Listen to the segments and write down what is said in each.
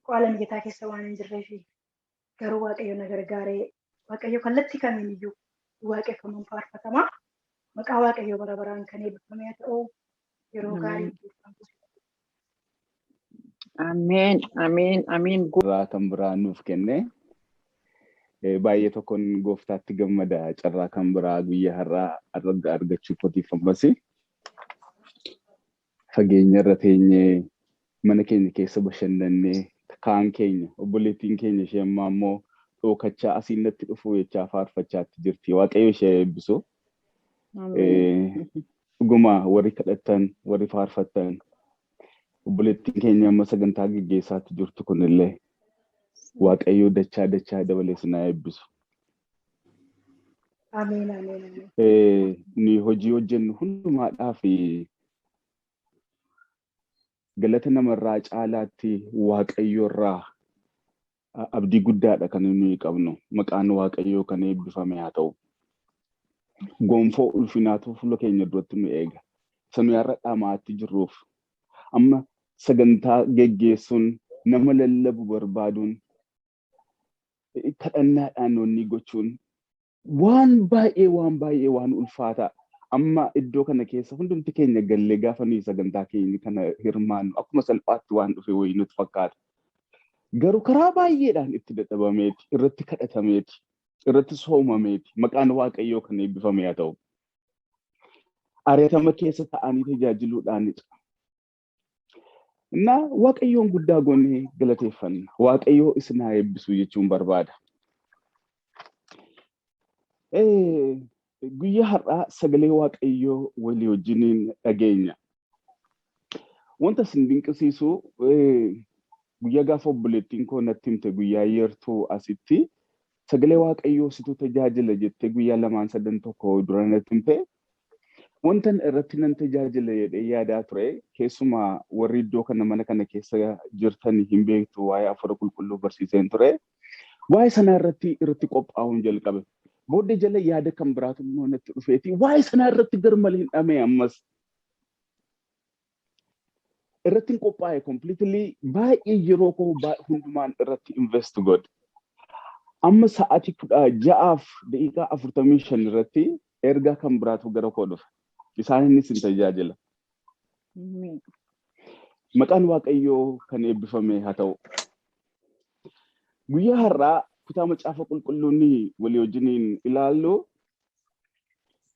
Haala mijataa keessa waan hin jirreefi garuu Waaqayyo na gargaaree Waaqayyo kallattii kamiin iyyuu waaqeffamuun faarfatama. Maqaa Waaqayyoo bara baraan kan eebbifame haa ta'u, yeroo gaarii. Ameen, ameen, ameen. Carraa kan biraa nuuf kenne, baay'ee tokkoon gooftaatti gammada, carraa kan biraa guyyaa har'aa argachuu kootiif. Ammas fageenya irra teenyee, mana keenya keessa bashannannee, kaan keenya obboleettiin keenya ishee ammaa immoo dhookachaa asiin natti dhufuu jechaa faarfachaatti jirti. Waaqayyo ishee eebbisu. Dhuguma warri kadhattan, warri faarfattan, obboleettiin keenya amma sagantaa geggeessaatti jirtu kunillee Waaqayyo dachaa dachaa dabalee sinaa eebbisu. Ameen, ameen, ameen. Ni hojii hojjennu hundumaadhaa fi galata namarraa caalaatti Waaqayyo irraa abdii guddaadha kan nuyi qabnu. Maqaan Waaqayyoo kan eebbifame haa ta'u. Gonfoo ulfinaatu fuula keenya duratti nu eega. Isa nuyi har'a dhamaatti jirruuf amma sagantaa geggeessuun, nama lallabu barbaaduun, kadhannaadhaan wanni gochuun waan baay'ee, waan baay'ee, waan ulfaataa. Amma iddoo kana keessa hundumti keenya gallee gaafa nuyi sagantaa keenya kana hirmaannu akkuma salphaatti waan dhufe wayii nutti fakkaata. Garuu karaa baay'eedhaan itti dadhabameeti, irratti kadhatameeti, irratti soomameeti. Maqaan Waaqayyoo kan eebbifame haa ta'u. Ari'atama keessa ta'anii tajaajiluudhaanidha. Innaa Waaqayyoon guddaa goonee galateeffanna. Waaqayyoo isin haa eebbisu jechuun barbaada. Guyyaa har'aa sagalee Waaqayyoo walii wajjiniin dhageenya. Wanta isin dinqisiisu, guyyaa gaafa obboleettiin koo natti himte, guyyaa yeertuu asitti sagalee Waaqayyoo situ tajaajila jettee guyyaa lamaan sadan tokko dura natti himte. Wantan irratti nan tajaajila jedhee yaadaa ture, keessumaa warri iddoo kana mana kana keessa jirtan hin beektu, waa'ee Hafuura Qulqulluu barsiiseen ture. Waa'ee sanaa irratti qophaa'uun jalqabe. Booddee jala yaada kan biraatu immoo natti dhufeeti waa'ee sanaa irratti garmalee hin dhamee, ammas irratti hin qophaa'e. Completely baay'ee yeroo koo hundumaan irratti invest godhe. Amma sa'aatii 16:45 irratti ergaa kan biraatu gara koo dhufe. Isaan innis hin tajaajila. Maqaan Waaqayyoo kan eebbifame haa ta'u. Guyyaa har'aa kutaa Macaafa Qulqulluun walii wajjiniin ilaallu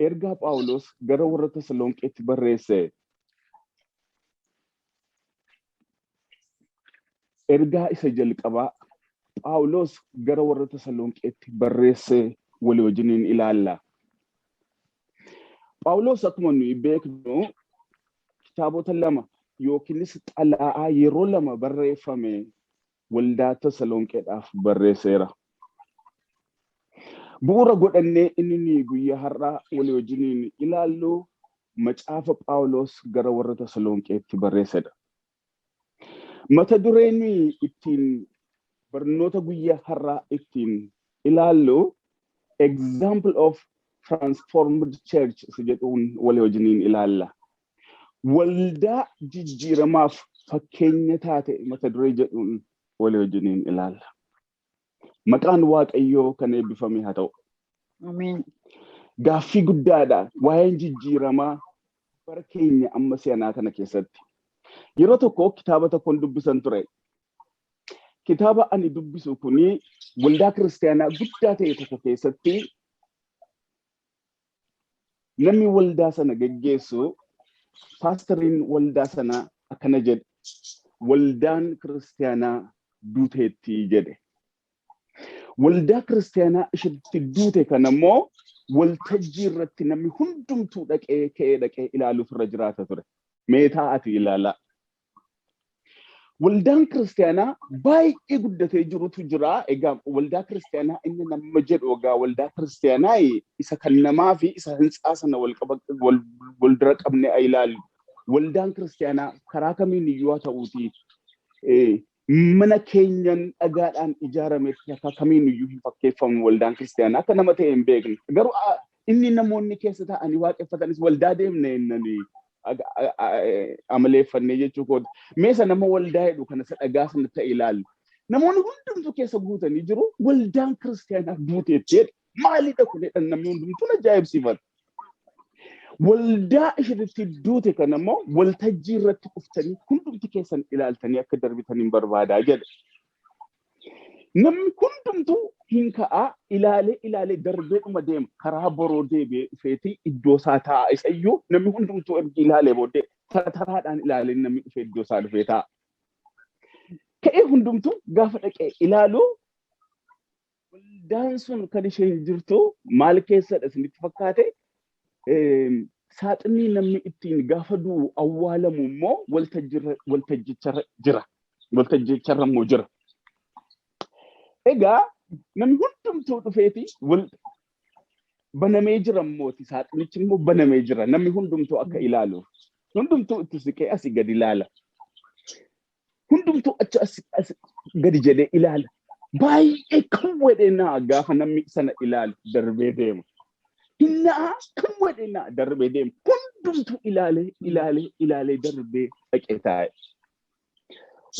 ergaa Phaawulos gara warra Tasalonqeetti barreesse. Ergaa isa jalqabaa Phaawulos gara warra Tasalonqeetti barreesse walii wajjiniin ilaalla. Phaawulos akkuma nuyi beeknu kitaabota lama yookiinis xalayaa yeroo lama barreeffame waldaa Tasalonqeedhaaf barreesseera. Bu'uura godhannee inni nuyi guyyaa har'aa walii wajjiniin ilaallu macaafa Phaawulos gara warra Tasalonqeetti barreessedha. Mata dureen nuyi ittiin barnoota guyyaa har'aa ittiin ilaallu "Example of Transformed Church" isa jedhuun walii wajjiniin ilaalla. Waldaa jijjiiramaaf fakkeenya taate mata duree jedhuun walii wajjiniin ilaalla. Maqaan Waaqayyoo kan eebbifame haa ta'u. Ameen. Gaaffii guddaadha waa'een jijjiiramaa bara keenya amma si'anaa kana keessatti. Yeroo tokko kitaaba tokkoon dubbisan ture. Kitaaba ani dubbisu kuni waldaa kiristaanaa guddaa ta'e tokko keessatti namni waldaa sana geggeessu, paastariin waldaa sana akkana jedhe: "Waldaan kiristaanaa duuteetti," jedhe. Waldaa kiristaanaa isheetti duute kana immoo waltajjii irratti namni hundumtuu dhaqee ka'ee dhaqee ilaaluuf irra jiraata ture. Meetaa ati ilaalaa. Waldaan kiristaanaa baay'ee guddatee jirutu jira. Egaa waldaa kiristaanaa inni nama jedhu, egaa waldaa kiristaanaa isa kan namaa fi isa hintsaa sana wal dura qabne ilaallu. Waldaan kiristaanaa karaa kamiin iyyuu haa ta'uuti mana keenyan dhagaadhaan ijaarametti akka kamiin iyyuu hin fakkeeffamu waldaan kiristaanaa, akka nama ta'e hin beekne. Garuu inni namoonni keessa taa'anii waaqeffatanis waldaa deemne innanii amaleeffannee jechuu kooti. Meesa nama waldaa jedhu kana isa dhagaa sana ta'e ilaallu. Namoonni hundumtuu keessa guutanii jiru. Waldaan kiristaanaa duuteetti jedhe. Maalidha kun jedhan namni hundumtuu ajaa'ibsiifata. Waldaa isheetti duute kana immoo waltajjii irratti dhuftanii hundumti keessan ilaaltanii akka darbitan hin barbaadaa jedhe. Namni hundumtuu hin ka'aa ilaalee ilaalee darbee dhuma deema. Karaa boroo deebi'ee dhufeetii iddoo isaa taa'a. Isayyuu namni hundumtuu ergi ilaalee booddee tara taraadhaan ilaalee namni dhufee iddoo isaa dhufee taa'a. Ka'ee hundumtuu gaafa dhaqee ilaalu waldaan sun kan isheen jirtu maal keessadha isinitti fakkaate? Saaxinii namni ittiin gaafa du'u awwaalamu immoo waltajjicharra jira. Waltajjicharra immoo jira. Egaa namni hundumtuu dhufeeti banamee jira immooti. Saaxinichi immoo banamee jira. Namni hundumtuu akka ilaaluuf. Hundumtuu itti siqee asii gadi ilaala. Hundumtuu achi as gadi jedhee ilaala. Baay'ee kan wedhe naa gaafa namni sana ilaalu darbee deema. Hinnaa kan wedhe naa darbee deema. Hundumtuu ilaalee ilaalee ilaalee darbee dhaqee taa'e.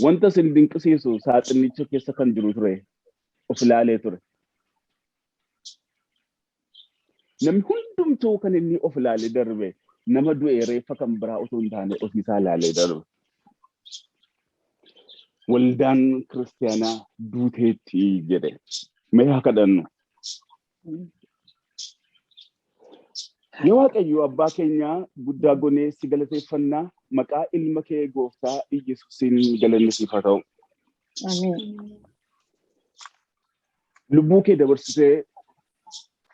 Wanta isin dinqisiisu saaxinicha keessa kan jiru ture. Of ilaalee ture. Namni hundumtuu kan inni of ilaalee darbe nama du'e reeffa kan biraa otoo hin taane ofiisaa ilaalee darbe. Waldaan kiristaanaa duuteetti jedhe. Mee haa kadhannu. Yaa Waaqayyo abbaa keenya guddaa gonee si galateeffannaa maqaa ilma kee gooftaa Iyyasuusiin galanni siif haa ta'u. Lubbuu kee dabarsitee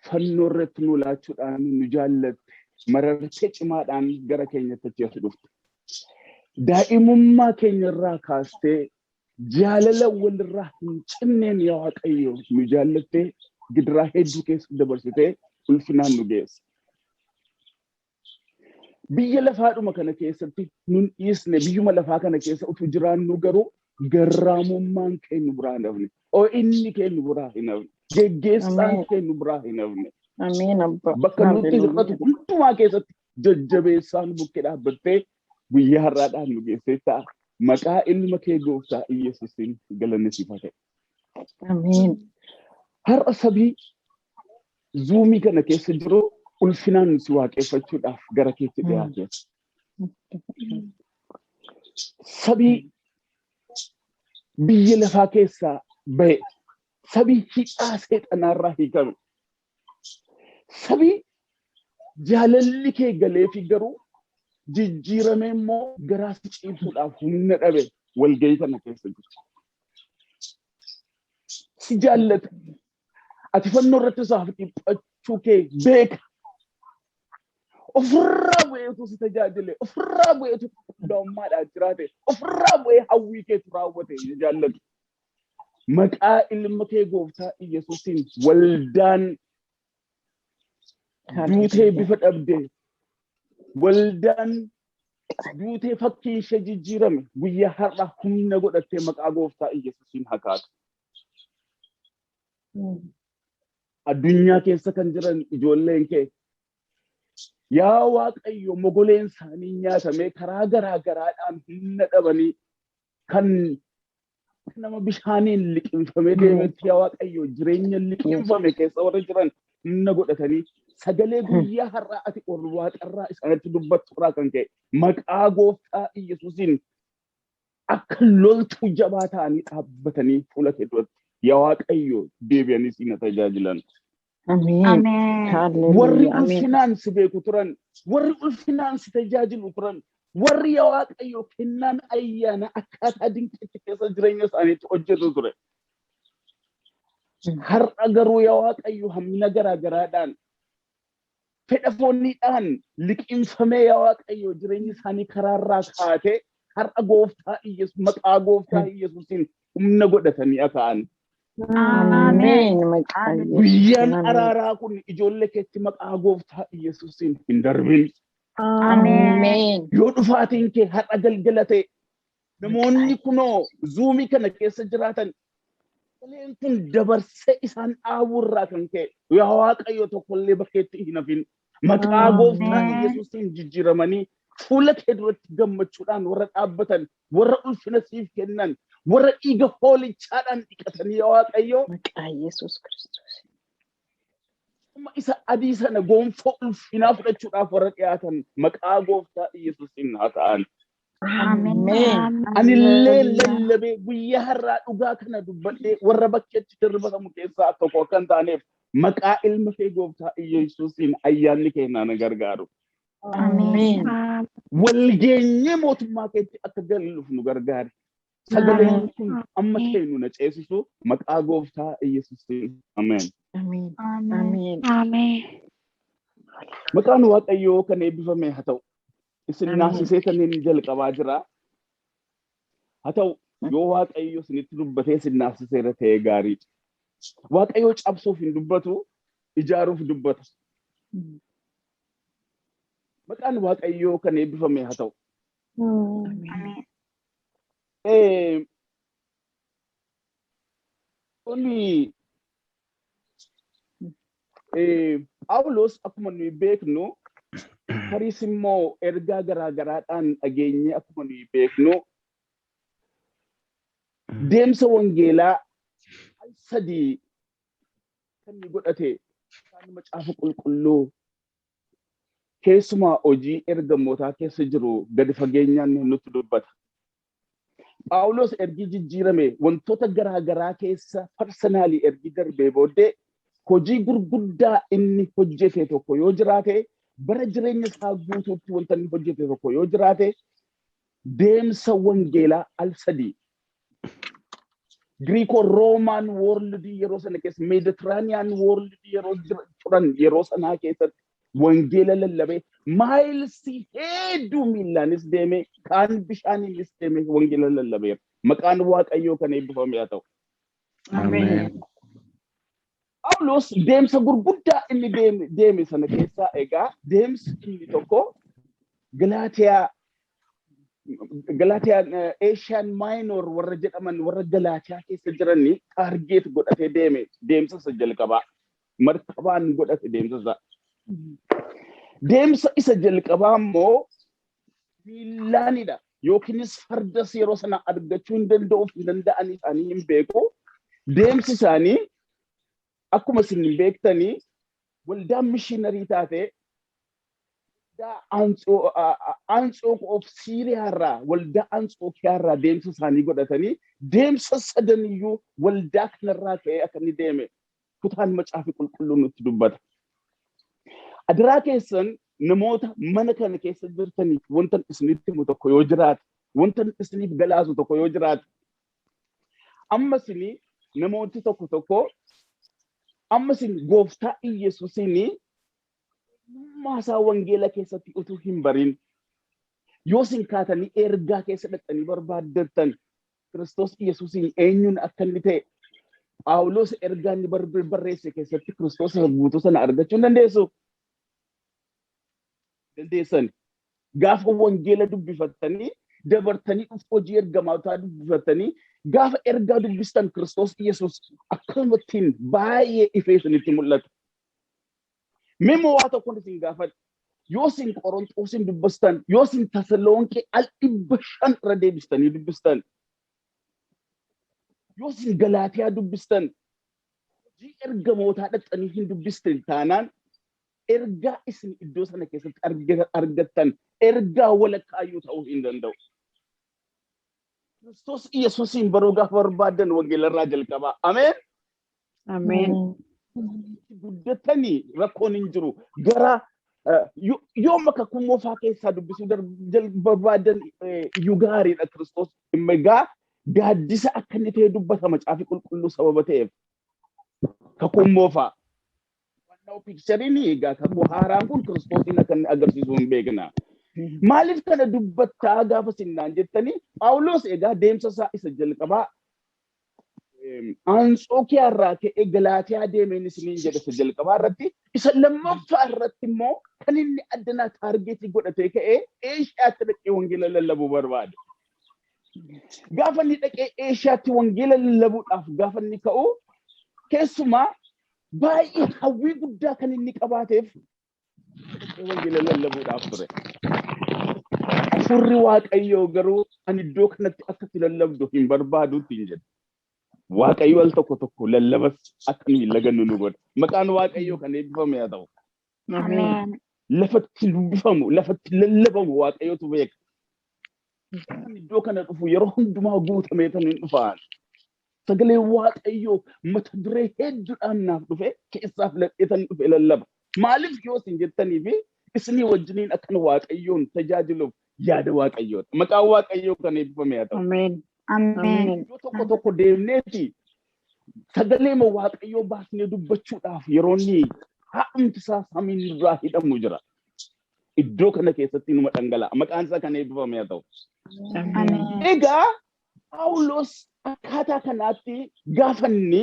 fannoo irratti nu laachuudhaan nu jaallatte marartee cimaadhaan gara keenyatti achi as dhufte. Daa'imummaa keenya irraa kaastee jaalala walirraa hin cinneen yaa Waaqayyo nu jaallattee gidiraa hedduu keessa dabarsitee ulfinaan nu geesse. Biyya lafaadhuma kana keessatti nun dhiisne biyyuma lafaa kana keessa utuu jiraannu garuu garraamummaan kee nu biraa hin hafne. Ho'inni kee nu biraa hin hafne. Geggeessaan kee nu biraa hin hafne. Bakka nutti hir'atu hundumaa keessatti jajjabeessaan bukkee dhaabbattee guyyaa har'aadhaan nu geessee ta'a. Maqaa ilma kee gooftaa Iyyasuusiin galanni siif haa ta'u. Har'a sabii zuumii kana keessa jiru ulfinaan si waaqeffachuudhaaf gara keetti dhiyaate. Sabii biyya lafaa keessaa ba'e, sabii hidhaa seexanaarraa hiikame, sabii jaalalli kee galeefi garuu jijjiiramee immoo garaa si ciibsuudhaaf humna dhabe walgahii kana keessa jiru. Si jaallata. Ati fannoo irratti isaaf dhiphachuu kee beeka. Ofirraa bu'eetu si tajaajile, ofirraa bu'eetu qulqullaa'ummaadhaan jiraate, ofirraa bu'ee hawwii keetu raawwate si jaallatu. Maqaa ilma kee gooftaa Iyyasuusiin waldaan duutee bifa dhabde, waldaan duutee fakkiin ishee jijjiirame guyyaa har'a humna godhattee maqaa gooftaa Iyyasuusiin haa kaatu. Addunyaa keessa kan jiran ijoolleen kee yaa Waaqayyo mogoleen isaanii nyaatamee karaa garaa garaadhaan humna dhabanii kan nama bishaaniin liqimfamee deemetti yaa Waaqayyo jireenya liqimfame keessa warra jiran humna godhatanii sagalee guyyaa har'aa ati ol waaqarraa isaanitti dubbattu irraa kan ka'e maqaa gooftaa Iyyasuusiin akka loltuu jabaa ta'anii dhaabbatanii fuula kee duratti yaa Waaqayyo deebi'anii si na tajaajilan. Warri ulfinaan si beeku turan, warri ulfinaan si tajaajilu turan, warri yaa Waaqayyo kennaan ayyaana akkaataa dinqiitti keessa jireenya isaaniitti hojjetu ture. Har'a garuu yaa Waaqayyo hammina garaa garaadhaan fedha fooniidhaan liqimfamee yaa Waaqayyo jireenya isaanii karaarraa kaatee har'a gooftaa Iyyasuus maqaa gooftaa Iyyasuusiin humna godhatanii aka'an. Guyyaan araaraa kun ijoollee keetti maqaa gooftaa Iyyasuusiin hin darbin. Yoo dhufaatiin kee har'a galgala ta'e namoonni kunoo zuumii kana keessa jiraatan sagaleen kun dabarsee isaan dhaabuu irraa kan ka'e yaa Waaqayyo tokkollee bakkeetti hin hafin. Maqaa gooftaa Iyyasuusiin jijjiiramanii Fuula kee duratti gammachuudhaan warra dhaabbatan, warra ulfina siif kennan, warra dhiiga hoolichaadhaan dhiqatanii, yaa Waaqayyo, Maqaa Yesuus Kiristoos. Isa adii sana gonfoo ulfinaa fudhachuudhaaf warra dhiyaatan maqaa Gooftaa Yesuusiin haa ta'an. Ameen. Anillee lallabee guyyaa har'aa dhugaa kana dubbadhee warra bakkeetti darbatamu keessaa tokko akka hin taaneef maqaa ilma kee Gooftaa Yesuusiin ayyaanni kee na gargaaru. Ameen. Walgeenyee mootummaa keetti akka galluuf nu gargaari. Sagaleen kun amma ta'e nu na ceesisu maqaa Gooftaa Yesuusiin. Ameen. Ameen. Ameen. Ameen. Maqaan Waaqayyoo kan eebbifame haa ta'u. Isin naasisee kanneen jalqabaa jira. Haa ta'u, yoo Waaqayyo isinitti dubbatee isin naasiseera ta'ee gaarii. Waaqayyo cabsuuf hin dubbatu, ijaaruuf dubbata. Maqaan Waaqayyoo kan eebbifame haa ta'u. Ameen. Kuni Phaawulos akkuma nuyi beeknu, tariis immoo ergaa garaa garaadhaan dhageenye, akkuma nuyi beeknu deemsa wangeelaa al sadii kan inni godhate isaan Macaafa Qulqulluu, keessumaa Hojii Ergamootaa keessa jiru gadi fageenyaan nutti dubbata. Phaawulos ergi jijjiirame wantoota garaa garaa keessa personally ergi darbee booddee hojii gurguddaa inni hojjete tokko yoo jiraate, bara jireenya isaa guutuutti wanta inni hojjete tokko yoo jiraate, deemsa wangeelaa al sadii Giriikoo Roomaan world yeroo sana keessa, Mediterranean world yeroo turan yeroo sanaa keessatti wangeela lallabee, miles hedduu miillaanis deemee, kaan bishaaniinis deemee wangeela lallabeera. Maqaan Waaqayyoo kan eebbifame haa ta'u. Ameen. Phaawulos deemsa gurguddaa inni deeme sana keessaa egaa deemsi inni tokko Galaatiyaa, Asian Minor warra jedhaman, warra Galaatiyaa keessa jiranii target godhatee deeme. Deemsa isa jalqabaa markabaan godhate deemsa isaa. Deemsa isa jalqabaa immoo miillaanidha, yookiinis fardas yeroo sana argachuu hin danda'uuf hin danda'an isaanii hin beeku. Deemsi isaanii akkuma isin beektanii waldaan missionary taate waldaa Antioch of Siiriyaarraa, waldaa Antsookiyaarraa deemsa isaanii godhatanii, deemsa sadaniyyuu waldaa kanarraa ka'ee akka inni deeme kutaan Macaafa Qulqulluu nutti dubbata. Adiraa keessan namoota mana kana keessa jirtaniif wanta isinitti himu tokko yoo jiraate, wanta isiniif galaasu tokko yoo jiraate, amma isinii namooti tokko tokko amma isin Gooftaa Iyesuusiin eenyummaa isaa wangeela keessatti utuu hin barin yoo isin kaatanii ergaa keessa dhaqxanii barbaaddattan, Kiristoos Iyesuusiin eenyuun akka inni ta'e Phaawulos ergaa inni barreesse keessatti Kiristoos isa guutuu sana argachuu hin dandeessu. Dandeessan. Gaafa wangeela dubbifattanii dabartanii dhufu, Hojii Ergamootaa dubbifattanii, gaafa ergaa dubbistan, Kiristoos Iyesuus akkanumattiin baay'ee ifee isinitti mul'ata. Mee waa tokkoon isin gaafadha. Yoo isin Qorontoosin dubbistan, yoo isin Tasalonqee al 500 irra deebistanii dubbistan, yoo isin Galaatiyaa dubbistan, Hojii Ergamootaa dhaqxanii hin dubbistan taanaan, ergaa isin iddoo sana keessatti argattan ergaa walakkaayyuu ta'uu hin danda'u. Kiristoos Yesuusiin baruu gaafa barbaaddan wangeelarraa jalqabaa. Ameen. Ameen. Guddatanii rakkoon hin jiru. Gara yoo kakuu moofaa keessaa dubbisuu barbaadan iyyuu gaariidha. Kiristoos egaa gaaddisa akka inni ta'e dubbata Macaafi Qulqulluu sababa ta'eef. Kakuun moofaa. Waannaa'u pictureiin egaa kakuu haaraan kun Kiristoosiin akka inni agarsiisu hin beekna. Maaliif kana dubbattaa gaafa sinnaan jettanii, Phaawulos egaa deemsa isaa isa jalqabaa Anxookiyaa irraa ka'ee Galaatiyaa deemeen isiniin jedhe isa jalqabaa irratti. Isa lammaffaa irratti immoo kan inni addanaa target godhatee ka'ee Eeshiyaatti dhaqee wangeela lallabuu barbaade. Gaafa inni dhaqee Eeshiyaatti wangeela lallabuudhaaf gaafa inni ka'u, keessumaa baay'ee hawwii guddaa kan inni qabaateef dhaqee wangeela lallabuudhaaf ture. Hafuurri Waaqayyoo garuu ani iddoo kanatti akka itti lallabdu hin barbaadu ittiin jedhe. Waaqayyo al tokko tokko lallabas akka nu hin lagannu nu godha. Maqaan Waaqayyoo kan eebbifame haa ta'u. Ameen. Lafatti dubbifamu, lafatti lallabamu Waaqayyotu beeka. Kan iddoo kana dhufu yeroo hundumaa guutamee tan hin dhufaan. Sagalee Waaqayyoo mata duree hedduudhaan naaf dhufe keessaa filadhee tan dhufe lallaba. Maaliif yoo isin jettanii fi isinii wajjiniin akkan Waaqayyoon tajaajiluuf yaada Waaqayyoodha. Maqaan Waaqayyoo kan eebbifame haa ta'u. Ameen. Ameen. Iddoo tokko tokko deemneeti sagaleema Waaqayyoo baasnee dubbachuudhaaf yeroo inni haa'umti isaa samiin irraa hidhamu jira. Iddoo kana keessatti numa dhangala'a. Maqaan isaa kan eebbifame haa ta'u. Ameen. Egaa Phaawulos akkaataa kanaatti gaafa inni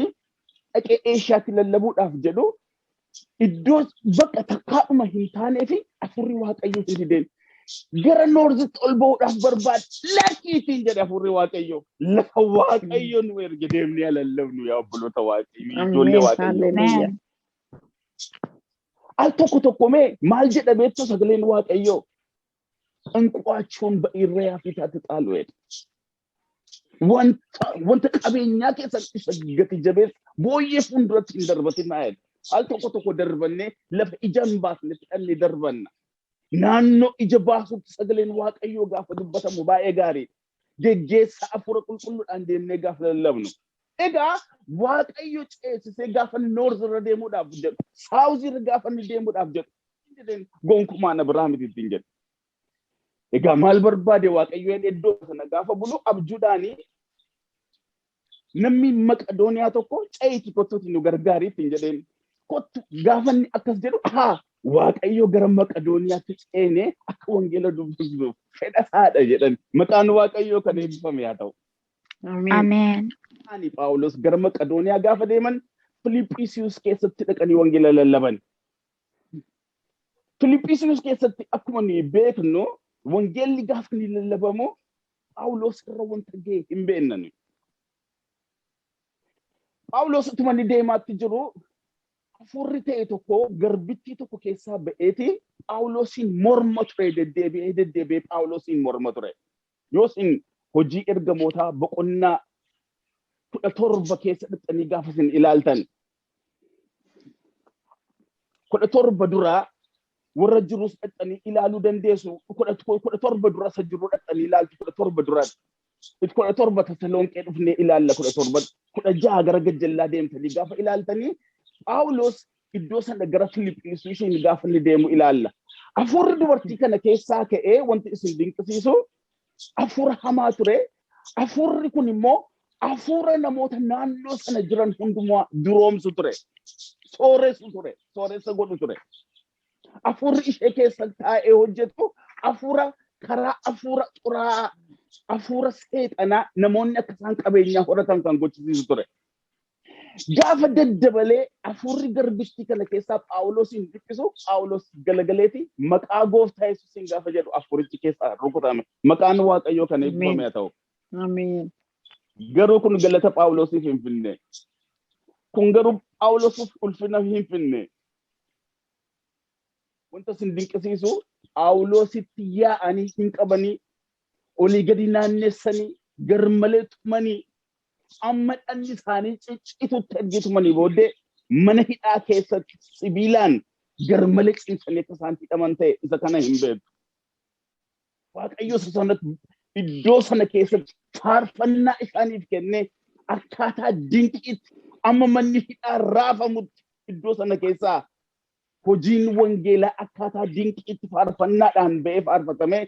dhaqee Eeshiyaatti lallabuudhaaf jedhu iddoo bakka takkaadhuma hin taanee fi hafuurri Waaqayyoo hin fideen. Gara northitti ol ba'uudhaaf barbaade, lakkiitiin jedhe hafuurri Waaqayyoo. Lafa Waaqayyo nu erge deemnee lallabnu, yaa obboloota Waaqayyoo, ijoollee Waaqayyoo. Hallelujah. Al tokko tokko mee maal jedha beektu sagaleen Waaqayyoo? እንቁዋችሁን በእሪያ ፊት አትጣሉ jedha. Wanta qabeenyaa keessan isa gati jabeessa booyyee fuulduratti hin darbatinaa jedha. Al tokko tokko darbannee lafa ija hin baasnetti dhannee darbanna. Naannoo ija baasutti sagaleen Waaqayyoo gaafa dubbatamu baay'ee gaariidha. Geggeessa hafuura qulqulluudhaan deemnee gaafa lallabnu. Egaa Waaqayyo ceesisee gaafa inni north irra deemuudhaaf jedhu, south irra gaafa inni deemuudhaaf jedhu, gonkumaa na biraa miti ittiin jedhu. Egaa maal barbaade Waaqayyo jedhee iddoo sana gaafa bulu abjuudhaanii namni Maqadooniyaa tokko ce'iti kottuuti nu gargaarii ittiin jedheen. Kottu gaafa inni akkas jedhu, haa, Waaqayyo gara Maqadooniyaatti ceenee akka wangeela dubbisnuuf fedha isaadha jedhan. Maqaan Waaqayyoo kan eebbifame haa ta'u. Ameen. Ameen. Ani Phaawulos gara Maqadooniyaa gaafa deeman Filiphisiiyus keessatti dhaqanii wangeela lallaban. Filiphisiiyus keessatti akkuma nuyi beeknu wangeelli gaafa inni lallabamu Phaawulos irra wanta ga'e hin beekna nuyi. Phaawulos utuma inni deemaatti jiru hafuurri ta'e tokko garbittii tokko keessaa ba'eeti Phaawulosiin morma ture, deddeebi'ee deddeebi'ee Phaawulosiin morma ture. Yoo isin Hojii Ergamootaa boqonnaa 17 keessa dhaqxanii gaafa isin ilaaltan, 17 duraa warra jirus dhaqxanii ilaaluu dandeessu. 17 dura isa jiru dhaqxanii ilaaltu, 17 dura. 17 Tasalonqee dhufnee ilaalla 17. 16 gara gajjallaa deemtanii gaafa ilaaltanii Phaawulos iddoo sana gara Filiphisiisiin gaafa inni deemu ilaalla. Hafuurri dubartii kana keessaa ka'ee wanti isin dinqisiisu hafuura hamaa ture. Hafuurri kun immoo hafuura namoota naannoo sana jiran hundumaa duroomsu ture. Sooressu ture. Sooressa godhu ture. Hafuurri ishee keessa taa'ee hojjetu hafuura karaa hafuura xuraa'aa, hafuura seexanaa namoonni akka isaan qabeenyaa horatan kan gochisiisu ture. Gaafa daddabalee hafuurri garbittii kana keessaa Phaawulosiin dhiphisu, Phaawulos galagaleeti maqaa gooftaa Yesuusiin gaafa jedhu hafuurichi keessaa rukutame. Maqaan Waaqayyoo kan eebbifame haa ta'u. Ameen. Garuu kun galata Phaawulosiif hin finne. Kun garuu Phaawulosiif ulfina hin finne. Wanta isin dinqisiisu Phaawulositti yaa'anii hin qabanii, olii gadi naannessanii, garmalee tumanii, amma dhalli isaanii ciccitutti ergi tumanii booddee mana hidhaa keessatti sibiilaan garmalee cimsanii akka isaan hidhaman ta'e isa kana hin beeku. Waaqayyo isa sanatti iddoo sana keessatti faarfannaa isaaniif kennee akkaataa dinqiitti amma manni hidhaa raafamutti iddoo sana keessaa hojiin wangeelaa akkaataa dinqiitti faarfannaadhaan ba'ee faarfatamee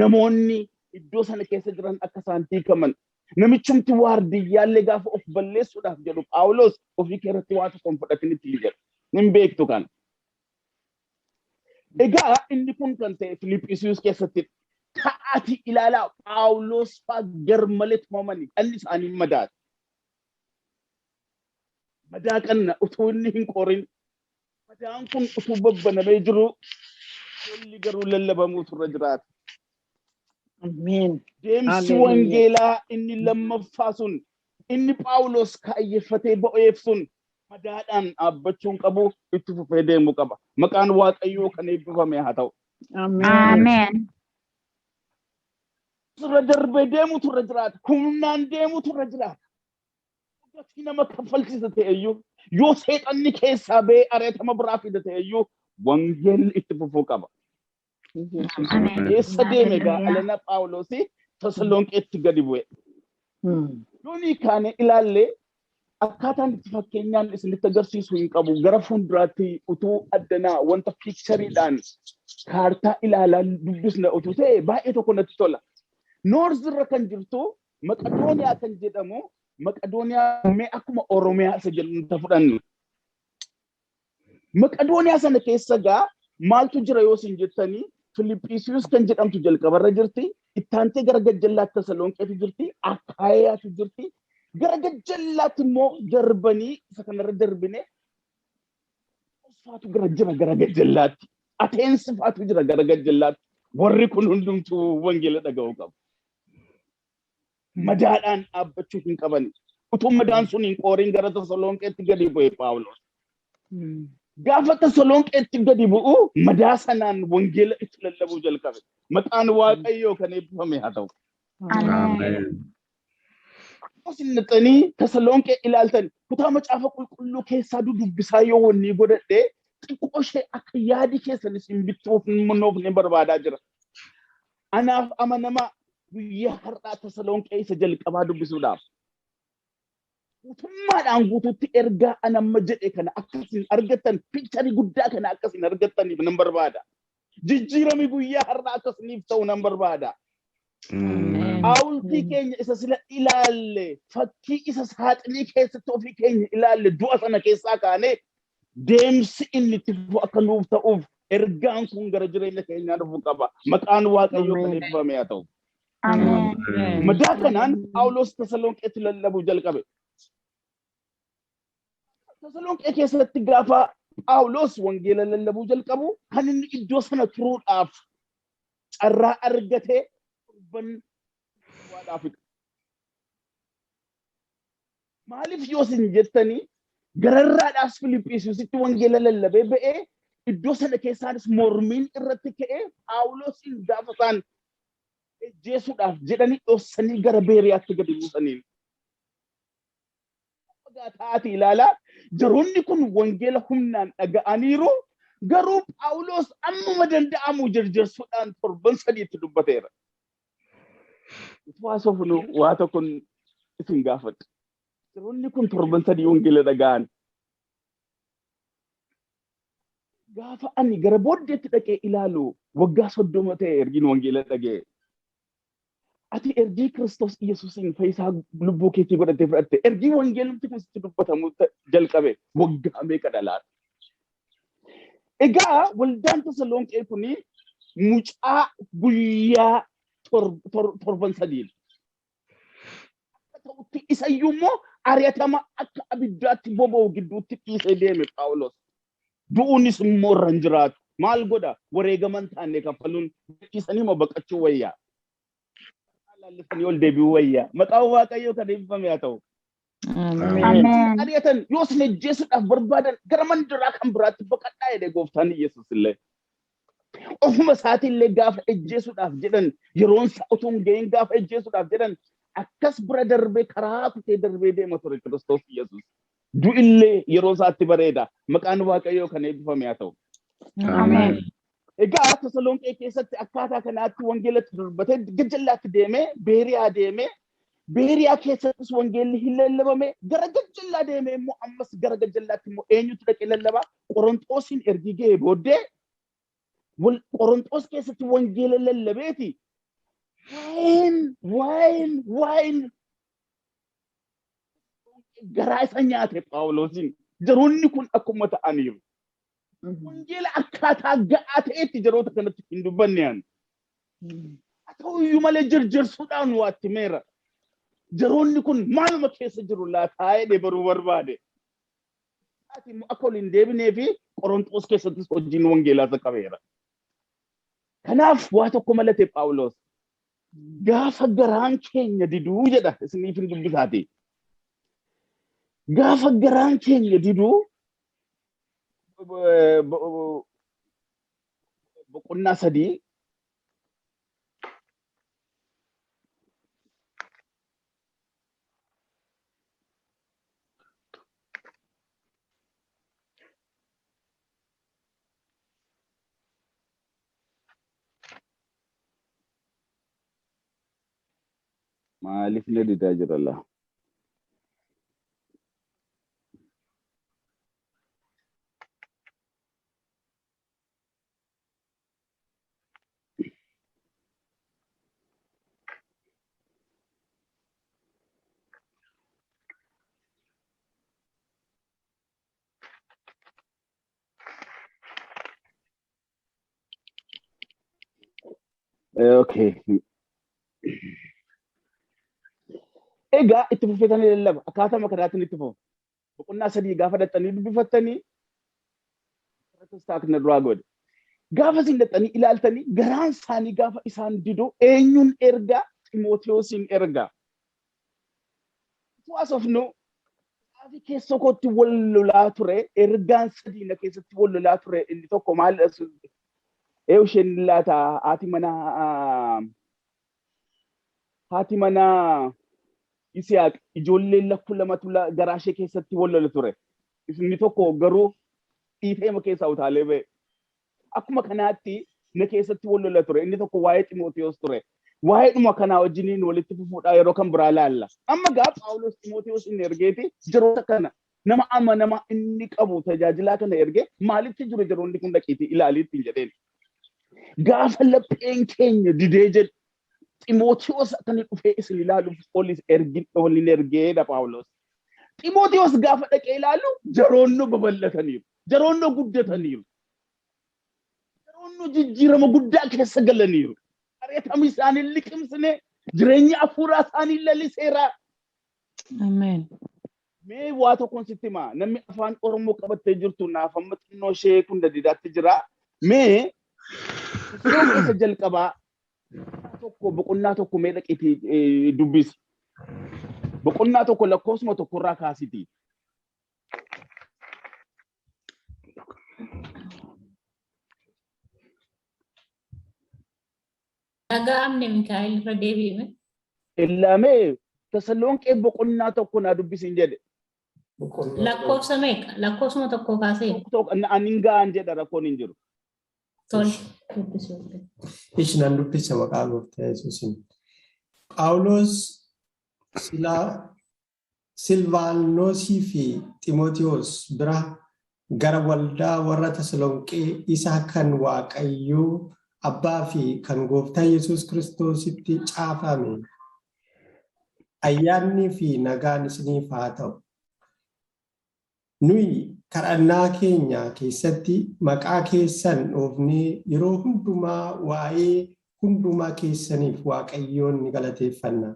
namoonni iddoo sana keessa jiran akka isaan hiikaman. Namichumti waardiyyaallee gaafa of balleessuudhaaf jedhu Phaawulos ofii keerratti waa tokko hin fudhatin ittiin jedhu. Hin beektu kana. Egaa inni kun kan ta'e Filiphisiiyus keessatti ta'aati ilaalaa Phaawulos fa'aa garmalee tumamanii dhalli isaanii madaa'e. Madaa kana utuu inni hin qorin, madaan kun utuu babbanamee jiru, lolli garuu lallabamuutu irra jiraata. Ameen. Deemsi Hallelujah. wangeelaa inni lammaffaa sun, inni Phaawulos kaayeffatee ba'eef sun, madaadhaan dhaabbachuun qabu, itti fufee deemuu qaba. Maqaan Waaqayyoo kan eebbifame haa ta'u. Ameen. Ameen. Irra darbee deemutu irra jiraata. Humnaan deemutu irra jiraata. Gatii nama kaffalchisa ta'eyyuu, yoo seexanni keessaa ba'ee ari'atama biraa fida ta'eyyuu, wangeelli itti fufuu qaba. Eessa deeme egaa alana Phaawulos? Tasalonqeetti gadi bu'e. Yoonii kaane ilaallee, akkaataan itti fakkeenyaan isinitti agarsiisu hin qabu. Gara fuulduraatti utuu addanaa wanta pictureiidhaan kaartaa ilaalaa dubbisna utuu ta'e baay'ee tokko natti tola. North irra kan jirtu Maqadooniyaa kan jedhamu, Maqadooniyaa mee akkuma Oromiyaa isa jedhu fudhannu. Maqadooniyaa sana keessa gaa maaltu jira yoo isin jettanii, Filiphisiiyus kan jedhamtu jalqabarra jirti. Ittaantee gara gajjallaatti Tasalonqeetu jirti. Akaayaatu jirti. Gara gajjallaatti immoo darbanii isa kanarra darbine faatu gara jira gara gajjallaatti. Ateensi faatu jira gara gajjallaatti. Warri kun hundumtuu wangeela dhaga'uu qabu. Madaadhaan dhaabbachuu hin qaban. Utuu madaan sun hin qooriin gara Tasalonqeetti gadi bu'e Paawulos. Gaafa Tasalonqeetti gadi bu'u madaa sanaan wangeela itti lallabuu jalqabe. Maqaan Waaqayyoo kan eebbifame haa ta'u. Ameen. Isin naqanii Tasalonqee ilaaltan, kutaa Macaafa Qulqulluu keessaa dudubbisaa yoo wanni godhadhee xiqqoo ishee akka yaadi keessan isin bittuuf nuuf ni barbaadaa jira. Anaaf amanamaa, guyyaa har'aa Tasalonqee isa jalqabaa dubbisuudhaaf. Guutummaadhaan guutuutti ergaa anamma jedhe kana akkasiin argattan, picture guddaa kana akkasiin argattaniif nan barbaada. Jijjiirami guyyaa har'aa akkasiniif ta'u nan barbaada. Haawultii keenya isa sila ilaalle, fakkii isa saaxinii keessatti ofii keenya ilaalle, du'a sana keessaa kaanee deemsi inni itti fufu akka nuuf ta'uuf ergaan kun gara jireenya keenyaa dhufuu qaba. Maqaan Waaqayyoo kan eebbifame haa ta'u. Madaa kanaan Phaawulos Tasalonqeetti lallabuu jalqabe. Tasalonqee keessatti gaafa Phaawulos wangeela lallabuu jalqabu, kan inni iddoo sana turuudhaaf carraa argate torban duwwaadhaafidha. Maaliif yoo isin jettanii, gararraadhaas Filiphisiusitti wangeela lallabee ba'ee, iddoo sana keessaanis mormiin irratti ka'ee, Phaawulosin gaafa isaan ejjeesuudhaaf jedhanii dhoksanii gara Beeriyaatti gadi buusaniin. Taati ilaalaa, jaroonni kun wangeela humnaan dhaga'aniiru, garuu Phaawulos ammuma danda'amu jarjarsuudhaan torban 3tti dubbateera. Utuu haasofnu waa tokko isin gaafadha. Jaroonni kun torban 3 wangeela dhaga'an. Gaafa ani gara booddeetti dhaqee ilaalu waggaa 30 ta'e ergiin wangeela dhaga'e. Ati ergii Kiristoos Yesuusiin fayyisaa lubbuu keetii godhattee fudhatte, ergii wangeelumti kun sitti dubbatamu jalqabe waggaa meeqa dhalaata? Egaa waldaan Tasalonqee kuni mucaa guyyaa torban 3. Akka ta'utti isayyuu immoo ari'atama akka abiddaatti boba'u gidduutti dhiisee deeme Phaawulos. Du'uunis immoo irra hin jiraatu. Maal godha? Wareegaman taanne kaffaluun dhiisanii moo baqachuu wayyaa? Laallisanii ol deebi'uu wayyaa. Maqaan Waaqayyoo kan eebbifame haa ta'u. Ari'atan, yoo isin ajjeesuudhaaf barbaadan, gara mandaraa kan biraatti baqadhaa jedhe gooftaan Yesuus illee. Ofuma isaatii gaafa ajjeesuudhaaf jedhan, yeroon isaa utuu hin gahin gaafa ajjeesuudhaaf jedhan, akkas bira darbee karaa kutee darbee deema ture Kiristoos Yesuus. Du'illee yeroo isaatti bareeda. Maqaan Waaqayyoo kan eebbifame haa ta'u. Egaa Tasalonqee keessatti akkaataa kanaatti wangeelatti dubbatee gajjallaatti deemee Beeriyaa deemee, Beeriyaa keessattis wangeelli hin lallabame. Gara gajjallaa deemee immoo ammas gara gajjallaatti immoo eenyutu dhaqee lallabaa? Qoronxoosiin ergii ga'ee booddee Qoronxoos keessatti wangeela lallabeeti. Waa'een garaa isa nyaate Phaawulosiin, jaroonni kun akkuma ta'aniiru. Wangeela akkaataa ga'aa ta'etti jaroota kanatti hin dubbanne ani. Haa ta'uyyuu malee jirjirsuudhaan waa itti meera. Jaroonni kun maaluma keessa jiru laataa jedhee baruu barbaade. Ati immoo akka ol hin deebinee fi Qoronxoos keessattis hojiin wangeelaa isa qabeera. Kanaaf waa tokko malate Phaawulos. Gaafa garaan keenya diduu jedha, isiniif hin dubbisaati. Gaafa garaan keenya diduu, boqonnaa 3 Maaliif na didaa jira laa? Okay. Egaa itti fufeetanii lallaba. Akkaatuma kanaatiin itti fufu. Boqonnaa 3 gaafa dhaxxanii dubbifattanii na duraa godhe. Gaafa isin dhaxxanii ilaaltanii garaan isaanii gaafa isaan didu eenyuun ergaa? Ximootiyoosiin ergaa. Utuu asofnu gaafi keessa kootti wal lolaa ture, ergaan 3 na keessatti wal lolaa ture. Inni tokko maalidha? Ee isheen laata haati manaa Yisihaaq ijoolleen lakkuu lamatu garaa ishee keessatti wal lola ture. Inni tokko garuu dhiifeema keessaa utaalee ba'e. Akkuma kanaatti na keessatti wal lola ture. Inni tokko waa'ee Ximootiyoos ture. Waa'ee dhuma kanaa wajjiniin walitti fufuudhaa yeroo kan biraa laalla. Amma gaa Phaawulos Ximootiyoos inni ergeeti jiroota kana nama amanamaa inni qabu tajaajilaa kana ergee maalitti jiru jiroonni kun dhaqiitii ilaalii ittiin jedheen. Gaafa lapheen keenya didee jedhu Ximootiyoos akka inni dhufee isin ilaaluuf olin ergeedha Phaawulos. Ximootiyoos gaafa dhaqee ilaalu jaroonnoo babal'ataniiru. Jaroonnoo guddataniiru. Jaroonnoo jijjiirama guddaa keessa galaniiru. Ari'atama isaanii liqimsine, jireenya hafuuraa isaanii laliseera. Ameen. Mee waa tokkoon sitti himaa. Namni afaan Oromoo qabattee jirtu naaf amma xinnoo ishee kun dadidaatti jira. Mee iddoo keessa jalqabaa tokko boqonnaa tokko mee dhaqiitii dubbisi. Boqonnaa tokko lakkoofsuma tokkorraa kaasiti. Dhaga'amne Mikaa'el irra deebi'ime. Illaamee Tasalonqee boqonnaa tokko naa dubbisiin jedhe. Lakkoofsa meeqa? Lakkoofsuma tokko kaasee. Ani hin ga'an jedha, rakkoon hin jiru. Tole. Dubbisuu. Ishi nan dubbisa maqaa gooftaa Yesuusiin. Phaawulos Silvaanosii fi Ximootiyoos bira gara waldaa warra Tasalonqee isa kan Waaqayyoo Abbaa fi kan Gooftaa Yesuus Kiristoositti caafame, ayyaannii fi nagaan isiniif haa ta'u. Nuyi kadhannaa keenya keessatti maqaa keessan dhoofnee yeroo hundumaa waa'ee hundumaa keessaniif Waaqayyoon ni galateeffanna.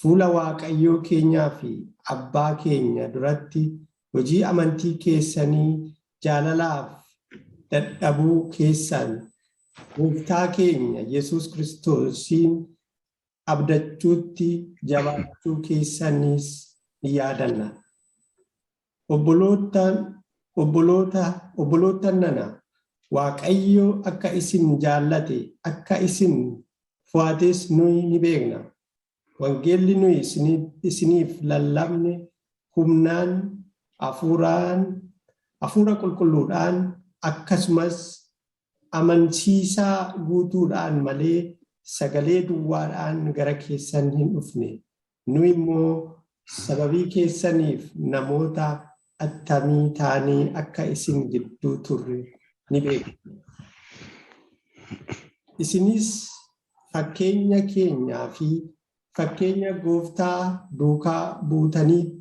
Fuula Waaqayyoo keenyaa fi Abbaa keenya duratti hojii amantii keessanii, jaalalaaf dadhabuu keessan, Gooftaa keenya Yesuus Kiristoosiin abdachuutti jabaachuu keessanis ni yaadanna. Obboloota nana, Waaqayyo akka isin jaallate, akka isin fo'ates nuyi ni beekna. Wangeelli nuyi isiniif lallabne humnaan, hafuuraan, hafuura qulqulluudhaan, akkasumas amansiisaa guutuudhaan malee sagalee duwwaadhaan gara keessan hin dhufne. Nu immoo sababii keessaniif namoota attamii taanee akka isin gidduu turre ni beekna. Isinis fakkeenya keenyaa fi fakkeenya Gooftaa duukaa buutaniitu.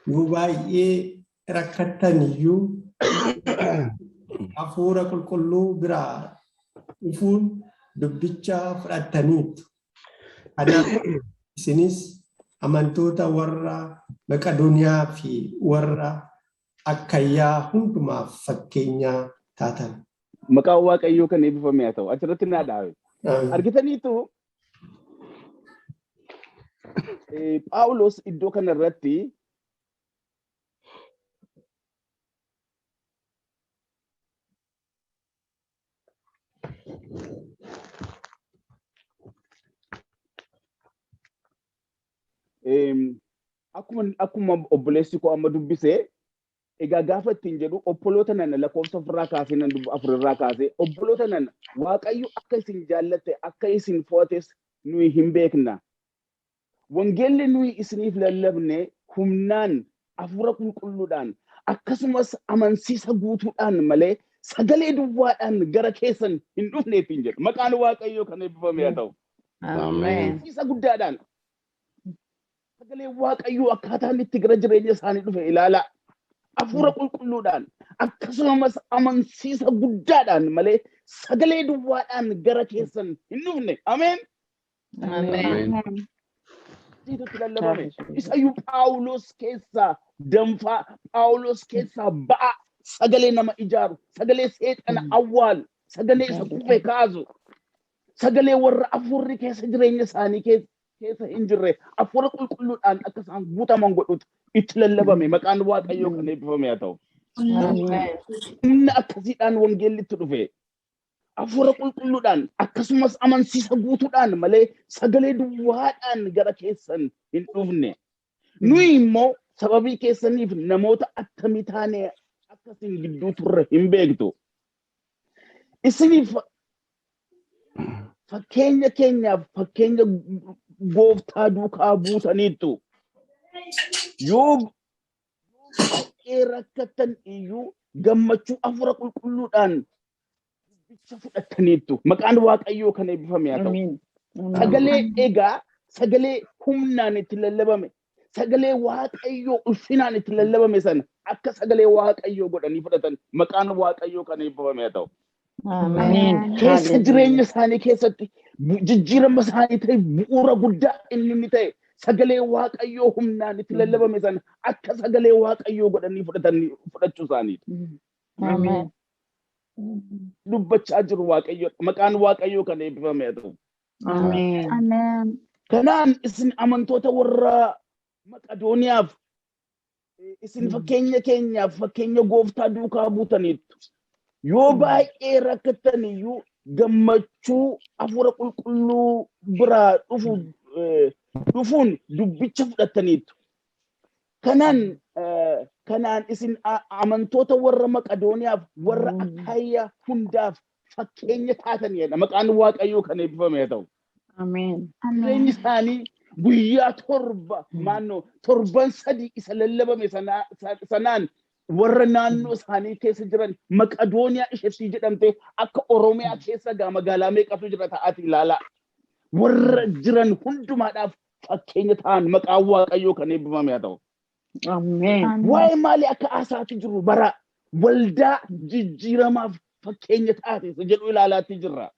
Yoo baay'ee rakkattan iyyuu hafuura qulqulluu biraa dhufuun dubbicha fudhattaniitu. Kanaaf isinis amantoota warra Maqedooniyaa fi warra Akkayyaa hundumaaf fakkeenya taatan. Maqaan Waaqayyoo kan eebbifame haa ta'u. Achirratti naa dhaabe. Argitaniitu, Phaawulos iddoo kanarratti akkuma obboleessi koo amma dubbise Egaa gaafa ittiin jedhu, obboloota nana, lakkoofsa ofirraa kaasee nan afurirraa kaasee, obboloota nana, Waaqayyo akka isin jaallatte, akka isin fo'ates nuyi hin beekna. Wangeelli nuyi isiniif lallabne humnaan, hafuura qulqulluudhaan, akkasumas amansiisa guutuudhaan malee sagalee duwwaadhaan gara keessan hin dhufne ittiin jedhu. Maqaan Waaqayyoo kan eebbifame haa ta'u. Ameen. Amansiisa guddaadhaan. Sagalee Waaqayyoo akkaataan itti gara jireenya isaanii dhufe ilaalaa. Hafuura qulqulluudhaan akkasumas amansiisa guddaadhaan malee sagalee duwwaadhaan gara keessan hin dhufne. Ameen. Ameen. Itti lallabame. Isayyuu Phaawulos keessaa danfaa, Phaawulos keessaa ba'a, sagalee nama ijaaru, sagalee seexana awwaalu, sagalee isa kufe kaasu, sagalee warra hafuurri keessa jireenya isaanii keessa hin jirre hafuura qulqulluudhaan akka isaan guutaman godhutu itti lallabame. Maqaan Waaqayyoo kan eebbifame haa ta'u. Humna akkasiidhaan wangeelli itti dhufe. Hafuura qulqulluudhaan akkasumas amansiisa guutuudhaan malee sagalee duwwaadhaan gara keessan hin dhufne. Nuyi immoo sababii keessaniif namoota attamii taane akka isin gidduu turre hin beektu. Isiniif fakkeenya keenyaaf fakkeenya gooftaa duukaa buutaniittu. Yoo baay'ee rakkattan iyyuu gammachuu hafuura qulqulluudhaan dubbicha fudhataniittu. Maqaan Waaqayyoo kan eebbifame haa ta'u. Sagalee egaa sagalee humnaan itti lallabame, sagalee Waaqayyoo ulfinaan itti lallabame sana akka sagalee Waaqayyoo godhanii fudhatan. Maqaan Waaqayyoo kan eebbifame haa ta'u. Keessa jireenya isaanii keessatti jijjiirama isaanii ta'e bu'uura guddaa inni ta'e sagalee Waaqayyoo humnaan itti lallabame sana akka sagalee Waaqayyoo godhanii fudhatanii fudhachuu isaaniiti. Dubbachaa jiru Waaqayyo, maqaan Waaqayyoo kan eebbifame haa ta'u. Kanaan isin amantoota warra Maqadooniyaaf isin fakkeenya keenyaaf fakkeenya gooftaa duukaa buutaniittu. Yoo baay'ee rakkattan iyyuu gammachuu hafuura qulqulluu biraa dhufu dhufuun dubbicha fudhataniittu. Kanaan isin amantoota warra Maqadooniyaaf, warra Akaayyaa hundaaf fakkeenya taatanidha. Maqaan Waaqayyoo kan eebbifame haa ta'u. Jireenyi isaanii guyyaa 7 maannoo torban 3 isa lallabame sanaan warra naannoo isaanii keessa jiran, Maqadooniyaa isheetti jedhamte akka Oromiyaa keessa gaa magaalaa meeqatu jira ta'aati ilaalaa. Warra jiran hundumaadhaaf fakkeenya ta'an. Maqaan Waaqayyoo kan eebbifame haa ta'u. Waa'ee maalii akka haasaatti jiru bara waldaa jijjiiramaaf fakkeenya taate isa jedhu ilaalaatti jirra.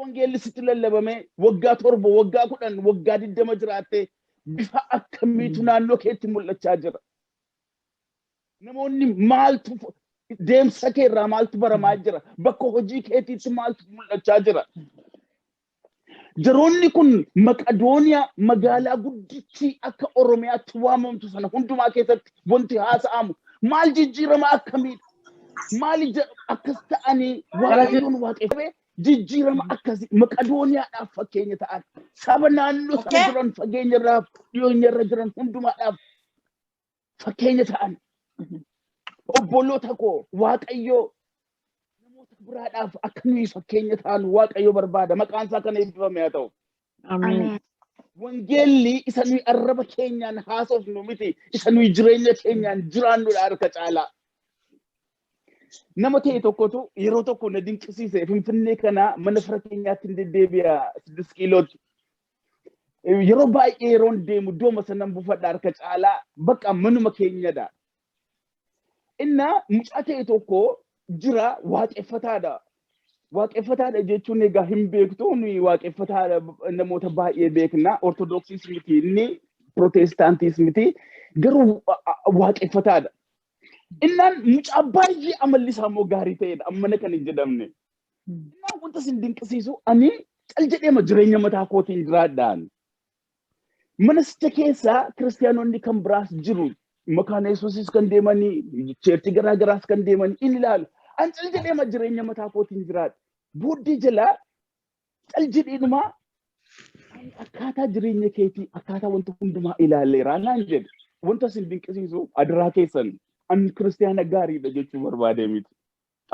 Wangeelli sitti lallabame waggaa 7, waggaa 10, waggaa 20 jiraatte bifa akkamiitu naannoo keetti mul'achaa jira? Namoonni maaltu deemsa kee irraa maaltu baramaa jira? Bakka hojii keetiitti maaltu mul'achaa jira? Jaroonni kun Maqadooniyaa magaalaa guddittii akka Oromiyaatti waamamtu sana hundumaa keessatti wanti haasa'amu maal? Jijjiirama akkamiidha? Maali akkas ta'anii Waaqayyoon waaqeffame jijjiirama akkasii Maqadooniyaadhaaf fakkeenya ta'an, saba naannoo sana jiran, fageenya irraa dhiyoenya irra jiran hundumaadhaaf fakkeenya ta'an. Obboloota koo, Waaqayyoo namoota biraadhaaf akka nuyi fakkeenya ta'an Waaqayyo barbaada. Maqaan isaa kan eebbifame haa ta'u. Wangeelli isa nuyi arraba keenyaan haasofnu miti, isa nuyi jireenya keenyaan jiraannudha harka caalaa. Nama ta'e tokkotu yeroo tokko na dinqisiise. Finfinnee kana mana fira keenyaatti hin deddeebi'a, 6 kiilootti. Yeroo baay'ee yeroon deemu iddooma sanan buufadha, harka caalaa bakka manuma keenyadha. Inna mucaa ta'e tokko jira, waaqeffataadha. Waaqeffataadha jechuun egaa hin beektu, nuyi waaqeffataadha namoota baay'ee beekna. Ortodoksiis miti inni, Pirootestaantiis miti, garuu waaqeffataadha. Innaan mucaa baay'ee amalli isaa immoo gaarii ta'edha, ammana kan hin jedhamne. Innaan wanta isin dinqisiisu, ani cal jedheema jireenya mataa kootiin jiraadhaan. Mana sicha keessaa kiristaanonni kan biraas jiru. Makaana Yesuusis kan deemanii, church garaa garaas kan deemanii in ilaalu. An cal jedheema jireenya mataa kootiin jiraadha. Booddee jalaa cal jedheedhuma, ani akkaataa jireenya keetii, akkaataa wanta hundumaa ilaaleera naan jedhe. Wanta isin dinqisiisu, adiraa keessan, an kiristiyaana gaariidha jechuu barbaadee miti.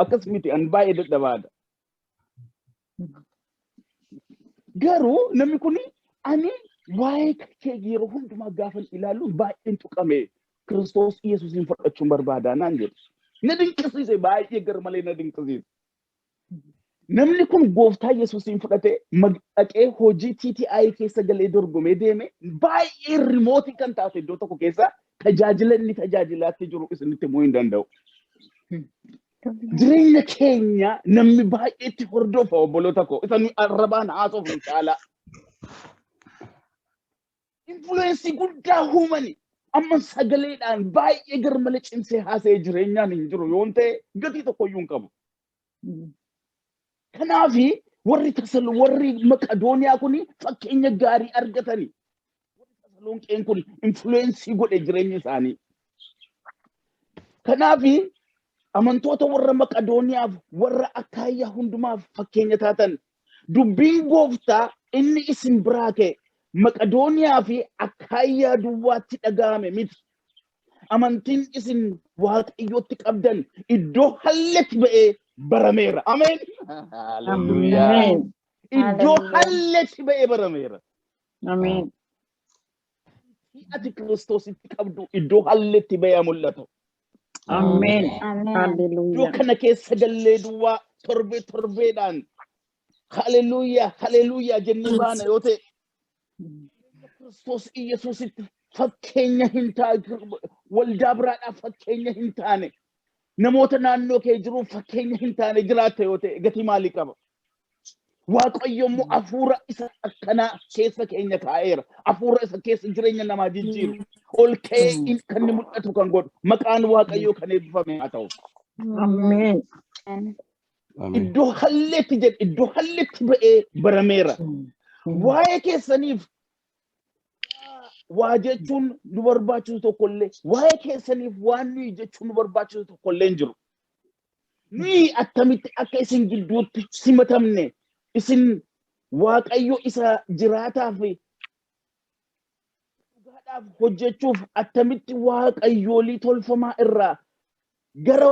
Akkas miti, an baay'ee dadhabaadha. Garuu namni kun, ani waa'ee kee yeroo hundumaa gaafan ilaalu baay'een tuqame, Kiristoos Yesuusin fudhachuun barbaadaa naan jedhu. Na dinqisiise, baay'ee garmalee na dinqisiise. Namni kun gooftaa Yesuusin fudhate, dhaqee hojii TTI keessa galee, dorgomee deeme. Baay'ee remote kan taate iddoo tokko keessa tajaajila inni tajaajilaatti jiru isinitti himuu hin danda'u. Jireenya keenya namni baay'eetti hordofa, obboloota koo, isa nuyi arrabaan haasofnu caalaa. Influence guddaa uumani. Amma sagaleedhaan baay'ee garmalee cimsee haasa'ee jireenyaan hin jiru yoon ta'e gatii tokkoyyuu hin qabu. Kanaafi warri Tasal warri Maqadooniyaa kun fakkeenya gaarii argatani. Warri Tasalonqeen kun influence godhe jireenya isaanii. Kanaafi amantoota warra Maqadooniyaaf, warra Akaayyaa hundumaaf fakkeenya taatan. Dubbiin gooftaa inni isin biraa ka'e Maqadooniyaa fi Akaayyaa duwwaatti dhaga'ame miti. Amantiin isin Waaqayyootti qabdan iddoo halletti ba'ee barameera. Ameen. Haleluuyaa. Ameen. Iddoo halletti ba'ee barameera. Ameen. Ati Kiristoositti qabdu iddoo halletti ba'ee mul'atu. Ameen. Iddoo Hallelujah. kana keessa gallee duwwaa torbee torbeedhaan haleluuyaa haleluuyaa jennee baana yoo ta'e, Kiristoos Iyesuusitti fakkeenya hin taane, waldaa biraadhaaf fakkeenya hin taane, namoota naannoo kee jiruuf fakkeenya hin taane jiraatta yoo ta'e, gatii maalii qaba? Waaqayyo immoo hafuura isa akkanaa keessa keenya kaa'eera. Hafuura isa keessa jireenya namaa jijjiiru. Ol ka'ee kan inni mul'atu kan godhu. Maqaan Waaqayyoo kan eebbifame haa ta'u. Ameen. Iddoo halleetti jedhe, iddoo halleetti ba'ee barameera. Waa'ee keessaniif waa jechuun nu barbaachisu tokkollee, waa'ee keessaniif waan nuyi jechuun nu barbaachisu tokkollee hin jiru. Nuyi attamitti akka isin gidduutti simatamne, isin Waaqayyo isa jiraataa fi dhugaadhaaf hojjechuuf attamitti waaqayyoolii tolfamaa irraa gara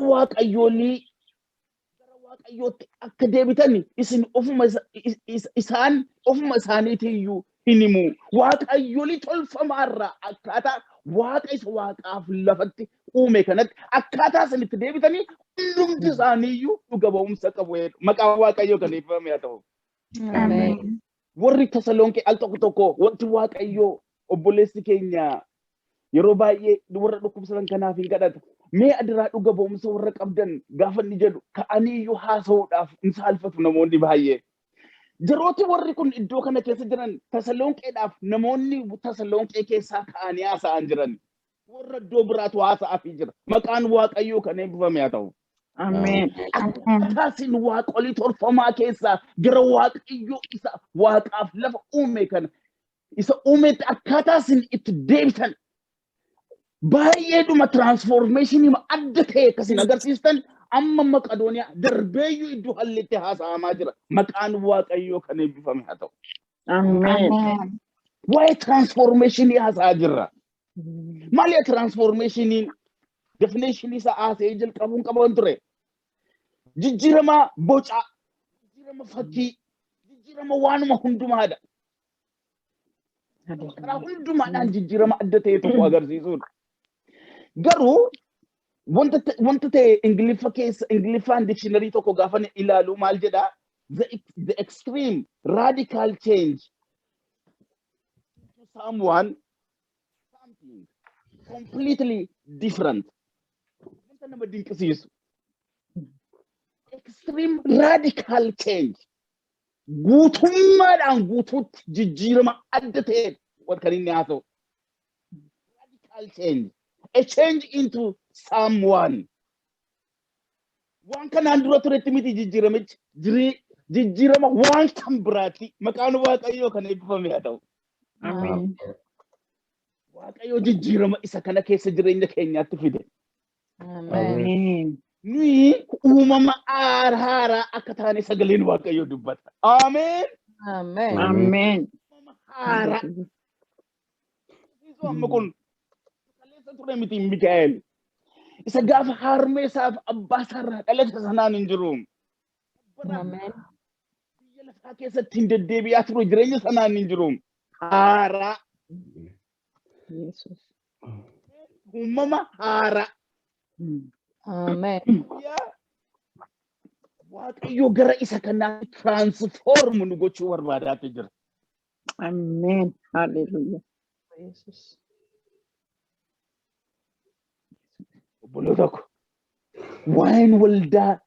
Waaqayyootti akka deebitan isin ofuma isaan ofuma isaaniitiiyyuu hin himu. Waaqayyoolii tolfamaa irraa akkaataa Waaqa isa waaqaaf lafatti uume kanatti akkaataa isin itti deebitanii hundumti isaaniiyyuu dhuga ba'umsa qabu. Maqaan Waaqayyoo kan eebbifame haa ta'u. Ameen. Warri Tasalonqee al tokko tokko wanti Waaqayyoo, obboleessi keenya yeroo baay'ee warra dhukkubsatan kanaaf hin kadhata. Mee adiraa dhuga ba'umsa warra qabdan gaafa inni jedhu ka'anii iyyuu haasa'uudhaaf hin saalfatu namoonni baay'ee. Yerooti warri kun iddoo kana keessa jiran, Tasalonqeedhaaf namoonni Tasalonqee keessaa ka'anii haasa'an jiran. Warra iddoo biraatu haasa'aafii jira. Maqaan Waaqayyoo kan eebbifame haa ta'u. Ameen. Akkaataa isin waaqolii tolfamaa keessaa gara Waaqayyoo isa waaqaaf lafa uume kana isa uumetti akkaataa isin itti deebitan baay'eedhuma transformation adda ta'e akkasiin agarsiistan amma Maqadooniyaa darbeeyyuu iddoo hallitti haasa'amaa jira. Maqaan Waaqayyoo kan eebbifame haa ta'u. Ameen. Waa'ee transformation haasa'aa jirra. Maali transformationiin? Definition isaa haasa'ee jalqabuun qaban ture. Jijjiirama bocaa, jijjiirama fakkii, jijjiirama waanuma hundumaadha. Karaa hundumaadhaan jijjiirama adda ta'e tokko agarsiisuudha. Garuu wanta ta'e Ingiliffa keessa, Ingiliffaan dictionary tokko gaafa ilaalu maal jedhaa? The extreme radical change to someone, something completely different. Wanta nama dinqisiisu. Extreme radical change. Guutummaadhaan guutuutti jijjiirama adda ta'e kan inni haasa'u. Radical change. A change into someone. Waan kanaan dura turetti miti jijjiiramichi. Jijjiirama waan kan biraati. Maqaan Waaqayyoo kan eebbifame haa ta'u. Ameen. Waaqayyoo jijjiirama isa kana keessa jireenya keenyaatti fide. Ameen. Nuyi uumama haaraa akka taane sagaleen Waaqayyoo dubbata. Ameen. Ameen. Ameen. Uumama haaraa. Amma kun keessa ture miti Mikaa'el. Isa gaafa harmee isaaf abbaa isaarraa dhalate sanaan hin jiru. Ameen. Biyya lafaa keessatti hin deddeebi'aa ture jireenya sanaan hin jiru. Haaraa. Yesus. Uumama haaraa. Ameen. Yaa Waaqayyo gara isa kanaa transform nu gochuu barbaadaatu jira. Ameen. Hallelujah. Yesus. Obboloota ko, waa'een waldaa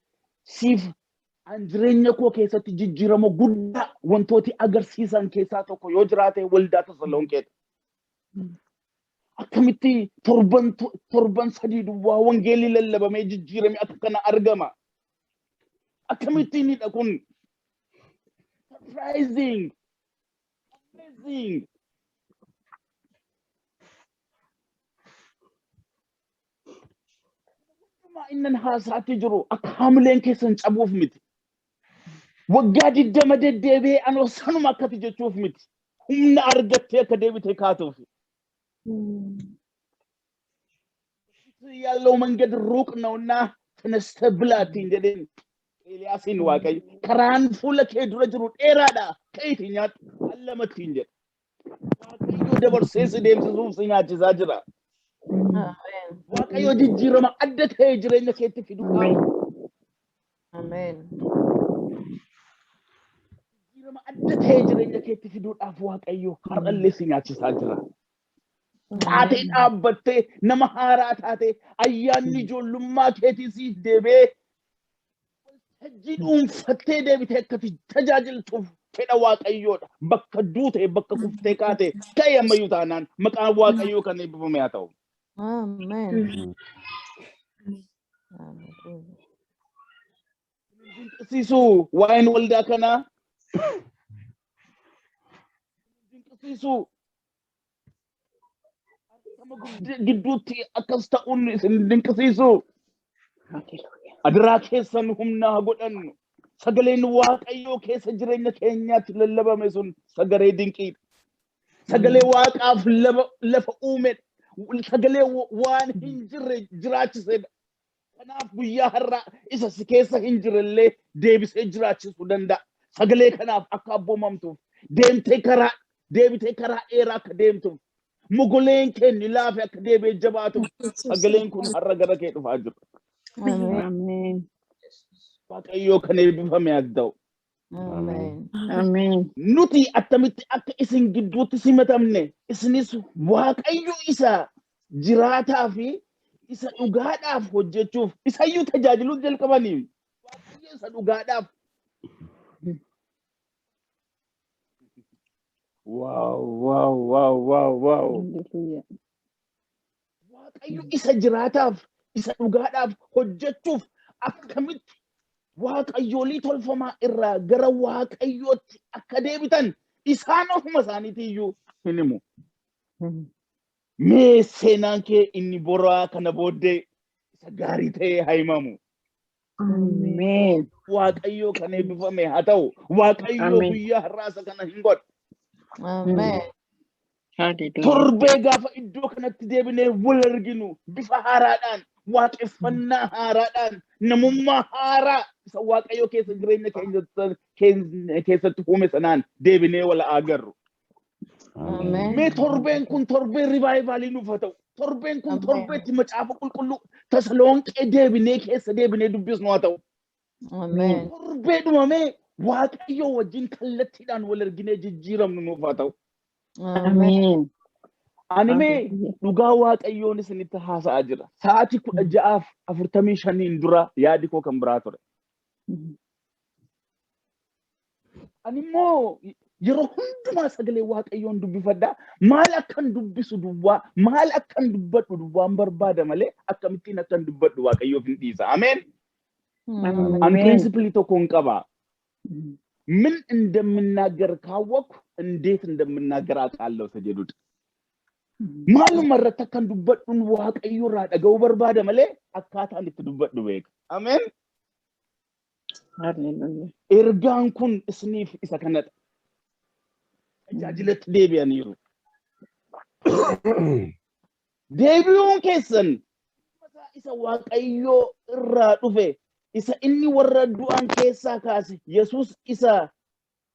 siif an jireenya koo keessatti jijjiirama guddaa wantooti agarsiisan keessaa tokko yoo jiraate waldaa Tasalonqeedha. Akkamitti torban 3 duwwaa wangeelli lallabamee jijjiirame akka kana argama? Akkamitti inni kun? Surprising! Amazing! Hundumaa innan haasaatti jiru akka haamileen keessan cabuuf miti. Waggaa 20 deddeebi'ee anoo sanuma akkati jechuuf miti. Humna argattee akka deebitee kaatuuf. ያለው መንገድ ሩቅ ነውና ተነስተህ ብላ ittiin jedheen Eeliyaasiin Waaqayyo. Karaan fuula kee dura jiru dheeraadha. Ka'iitii nyaadhu. Al lama ittiin jedhe. Waaqayyo dabarsee si deemsisuuf si nyaachisaa jira. Ameen. Waaqayyo jijjiirama adda ta'e jireenya keetti fiduudhaaf. Ameen. Jijjiirama adda ta'e jireenya keetti fiduudhaaf Waaqayyo har'allee si nyaachisaa jira. Taatee dhaabbattee nama haaraa taatee ayyaanni ijoollummaa keetii siif deebi'ee waltajjii dhuunfattee deebitee akka tajaajiltuuf fedha Waaqayyoodha. Bakka duute, bakka kuftee kaate ka'e ammayyuu taanaan maqaan Waaqayyoo kan eebbifame haa ta'u. Ameen. Hallelujah. Dinqisiisu waa'een waldaa kanaa. Dinqisiisu. Nama gidduutti akkas ta'uun isin dinqisiisu. Hallelujah. Adiraa keessan humna haa godhannu. Sagaleen Waaqayyoo keessa jireenya keenyaatti lallabame sun sagalee dinqiidha. Sagalee Waaqaaf lafa uumedha. Sagalee waan hin jirre jiraachisedha. Kanaaf guyyaa har'aa isa si keessa hin jirrellee deebisee jiraachisuu danda'a. Sagalee kanaaf akka abboomamtuuf deemtee karaa deebitee karaa dheeraa akka deemtuuf mogoleen keenya laafe akka deebi'ee jabaatuuf sagaleen kun har'a gara kee dhufaa jira. Ameen. Ameen. Waaqayyoo kan eebbifame haa ta'u. Ameen. Ameen. Nuti attamitti akka isin gidduutti simatamne isinis Waaqayyo isa jiraataa fi isa dhugaadhaaf hojjechuuf isayyuu tajaajiluu jalqabanii. Waaqayyo isa dhugaadhaaf. Wow, wow, wow, wow, wow. Hallelujah. Waaqayyo isa jiraataaf isa dhugaadhaaf hojjechuuf akkamitti waaqayyoolii tolfamaa irraa gara Waaqayyootti akka deebitan isaan ofuma isaaniitiyyuu hin himu. Mee seenaan kee inni boraa kana booddee isa gaarii ta'ee haa himamu. Ameen. Waaqayyoo kan eebbifame haa ta'u. Waaqayyoo Ameen. guyyaa har'aa isa kana hin godhu. Ameen. Hallelujah. Torbee gaafa iddoo kanatti deebinee wal arginu bifa haaraadhaan, waaqeffannaa haaraadhaan, namummaa haaraa isa Waaqayyoo keessa jireenya keenya keessatti uume sanaan deebinee wal agarru. Ameen. Mee torbeen kun torbee revivalii nuuf haa ta'u. Torbeen kun Ameen. torbeetti macaafa qulqulluu Tasalonqee deebinee keessa deebinee dubbisnu haa ta'u. Ameen. Torbee dhumamee Waaqayyoo wajjin kallattiidhaan wal arginee jijjiiramnu nuuf haa ta'u. Ameen. Ameen. Ani mee Hallelujah. dhugaa Waaqayyoon isinitti haasa'aa jira. Sa'aatii 16:45 dura yaadi koo kan biraa ture. Ani immoo yeroo hundumaa sagalee Waaqayyoon dubbifadha. Maal akkan dubbisu duwwaa, maal akkan dubbadhu duwwaan barbaada malee akkamittiin akkan dubbadhu Waaqayyoof hin dhiisa. Ameen. An Ameen. principle tokko hin qaba. ምን እንደምናገር ካወቅኩ እንዴት እንደምናገር አውቃለሁ isa jedhudha. Maaluma irratti akkan dubbadhuun Waaqayyo irraa dhaga'uu barbaada malee akkaataan itti dubbadhu beeka. Ameen. Hallelujah. Ergaan kun isiniif isa kanadha. Tajaajilatti deebi'aniiru. Deebi'uun keessan isa Waaqayyoo irraa dhufe, isa inni warra du'an keessaa kaase, Yesuus isa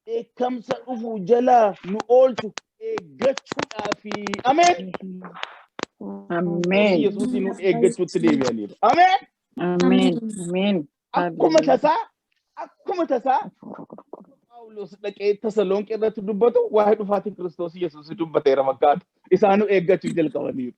dheekkamsa dhufu jalaa nu oolchu eeggachuudhaafi. Ameen. Ameen. Yesuus nu eeggachuutti deebi'aniiru. Ameen. Ameen. Ameen. Akkuma tasaa, akkuma tasaa Phaawulos dhaqee Tasalonqee irratti dubbatu waa'ee dhufaatii Kiristoos Yesuus dubbateera fakkaata. Isaanuu eeggachuu jalqabaniiru.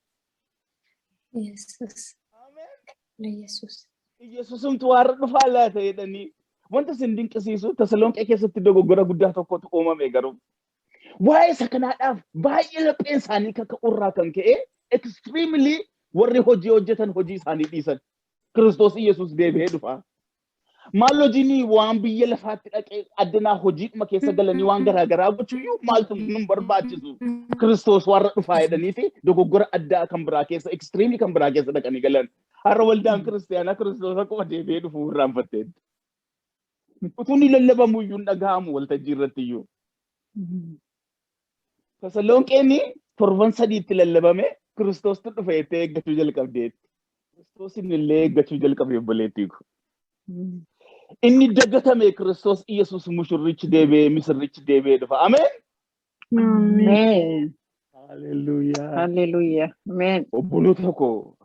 Yesuus. Ameen. Yesuus. Yesuusumtu warra dhufaa laata jedhanii wanta isin dinqisiisu, Tasalonqee keessatti dogoggora guddaa tokkotu uumame garuu. Waa'ee isa kanaadhaaf baay'ee lapheen isaanii kaka'urraa kan ka'e, extremely warri hojii hojjetan hojii isaanii dhiisan. Kiristoos Yesuus deebi'ee dhufa. Maal hojiin waan biyya lafaatti dhaqee addanaa hojiidhuma keessa galanii waan garaagaraa gochuuyyuu maaltu nun barbaachisu. Kiristoos warra dhufaa jedhanii fi dogoggora addaa kan biraa keessa, extremely kan biraa keessa dhaqanii galan. Har'a waldaan kiristaanaa Kiristoos akkuma deebi'ee dhufuu irraanfatteetti. Utuu ni lallabamu iyyuu hin dhaga'amu waltajjii irratti iyyuu. Tasalonqeen torban 3tti lallabame, Kiristoostu dhufe jettee eeggachuu jalqabdeetti. Kiristoosin illee eeggachuu jalqabe, obboleettii ko. Inni dagatame Kiristoos Iyesuus mushurrichi deebi'ee, misirrichi deebi'ee dhufa. Ameen. Ameen. Haleluuyaa. Haleluuyaa. Ameen. Obboloota koo,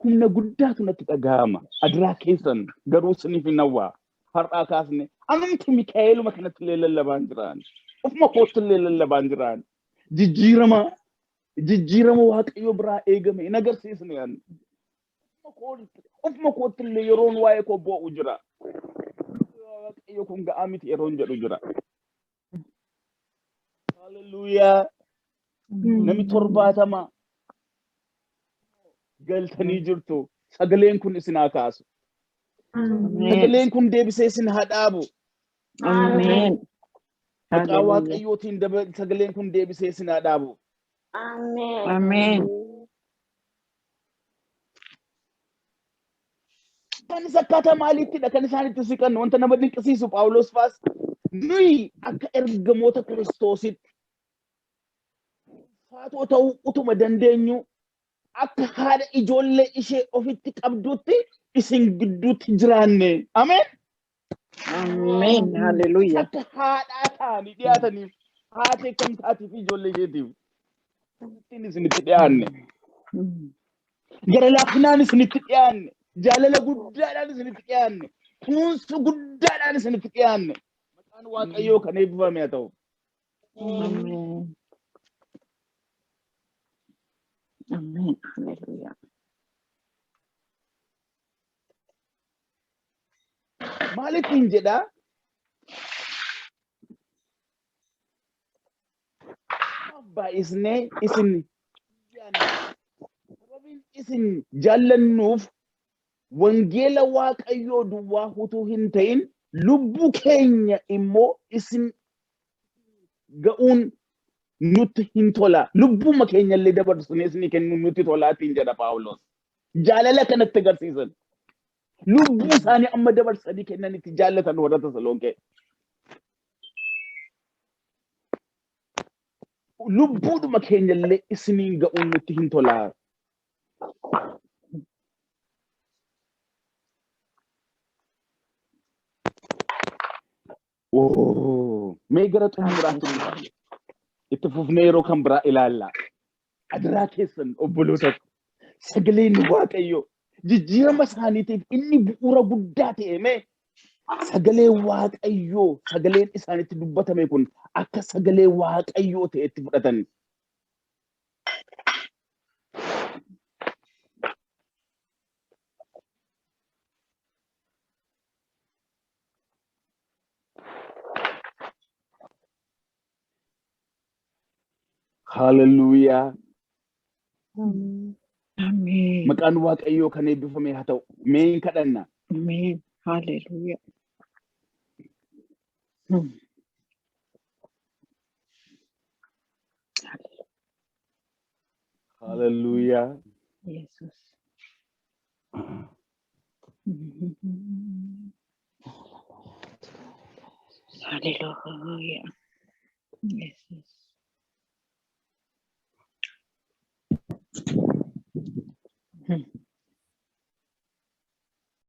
humna guddaatu natti dhaga'ama. Adiraa keessan garuu isiniif hin hawwaa. Har'aa kaasne anumti Mikaa'eluma kanatti illee lallabaan jiraan. Ofuma kootti illee lallabaan jiraan. Jijjiirama Waaqayyo biraa eegame hin agarsiisne ani. Ofuma kootti illee yeroon waa'ee koo boo'u jira. Waaqayyo, kun ga'aa miti yeroon jedhu jira. Haleluuyaa. Namni 70 galtanii jirtu. Sagaleen kun isin haa kaasu. Sagaleen kun deebisee isin haa dhaabu. Ameen. Maqaa Waaqayyootiin sagaleen kun deebisee isin haa dhaabu. Ameen. Isaanis akkaataa maaliittidha kan isaan itti siqan? Wanta nama dinqisiisu, Phaawulos faas nuyi akka ergamoota Kiristoositti faatoo ta'uu utuma dandeenyu, akka haadha ijoollee ishee ofitti qabdutti isin gidduutti jiraanne. Ameen. Ameen. Haleluuyaa. Akka haadhaa ta'anii dhiyaataniif, haati akkam taatiif ijoollee isheetiif. Ittiin isinitti dhiyaanne. Gara laafinaan isinitti dhiyaanne. Jaalala guddaadhaan isinitti dhiyaanne. Kunuunsa guddaadhaan isinitti dhiyaanne. Maqaan Waaqayyoo kan eebbifame haa ta'u. Ameen. Ameen. Haleluuyaa. Maalittiin jedhaa? Baay'isnee isin, sababiin isin jaallannuuf, wangeela Waaqayyoo duwwaa utuu hin ta'in lubbuu keenya immoo isin ga'uun nutti hin tola. Lubbuuma keenya illee dabarsinee isinii kennuun nutti tolaatiin jedha Phaawulos. Jaalala kanatti agarsiisan. Lubbuu isaanii amma dabarsanii kennanitti jaallatan warra Tasalonqee. Lubbuudhuma keenya illee isiniin ga'uun nutti hin tolaa. Oo, mee gara xumuraatti dhufa. Itti fufnee yeroo kan biraa ilaalla. Adiraa keessan, obboloota ko. Sagaleen Waaqayyoo jijjiirama isaaniitiif inni bu'uura guddaa ta'e, mee sagalee Waaqayyoo, sagaleen isaanitti dubbatame kun akka sagalee Waaqayyoo ta'etti fudhatan. Hallelujah. Ameen. Maqaan Waaqayyoo kan eebbifame haa ta'u. Mee hin kadhanna. Ameen. Haleluuyaa. Hallelujah. Yesus. Haleluuyaa. Yesus.